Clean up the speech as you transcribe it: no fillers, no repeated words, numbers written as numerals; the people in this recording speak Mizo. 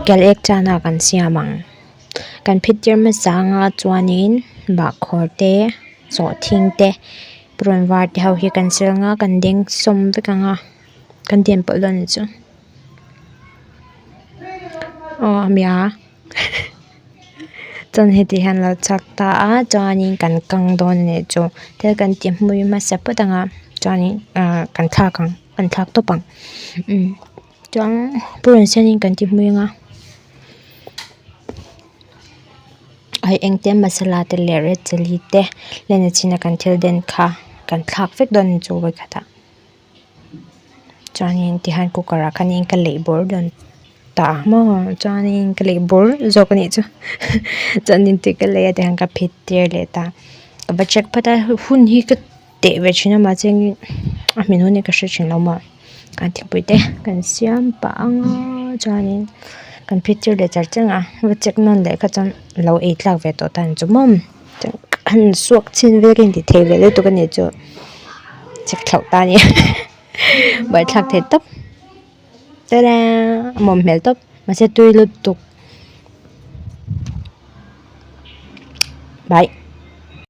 Kel ek chana kan siam ang. Kan phit tir hmasa anga chuanin bahkhawr te sawhthing te purun var te ho hi kan sil anga kan deng sawm vek anga kan den pawlh dawn anih chu aw a mia chuan heti hian a lo chhuak ta a chuanin kan kang dawn anih chu thil kan ti hmui hmasa phawt anga chuanin ahh kan thlak ang kan thlak tawp ang umm. Chuan purun sen in kan ti hmui anga ai eng te masala te leh red chilli te leh nachina kan thil den kha kan thlak vek dawn a ni chu vawikhatah chuanin tihian cooker ah khanin ka leih bawr dawn ta maw chuanin ka leih bawr zawk a nih chu chuanin tui ka lei a tihian ka phit tir leh ta ka va check phawt a hun hi ka. Teh ve thin a mahse a hmin hun hi ka hre thin lo maw kan thingpui te kan siam pah ang a chuanin kan phit tir leh char char ang a va check nawn leh kha chuan lo ei tlak ve tawh tan chu maw han suak chhin vel ka inti thei ve lutuk a ni chu check thlauh ta a ni buaithlak thei tawp ta-da a mawm hmel tawp mahse tui lutuk bye.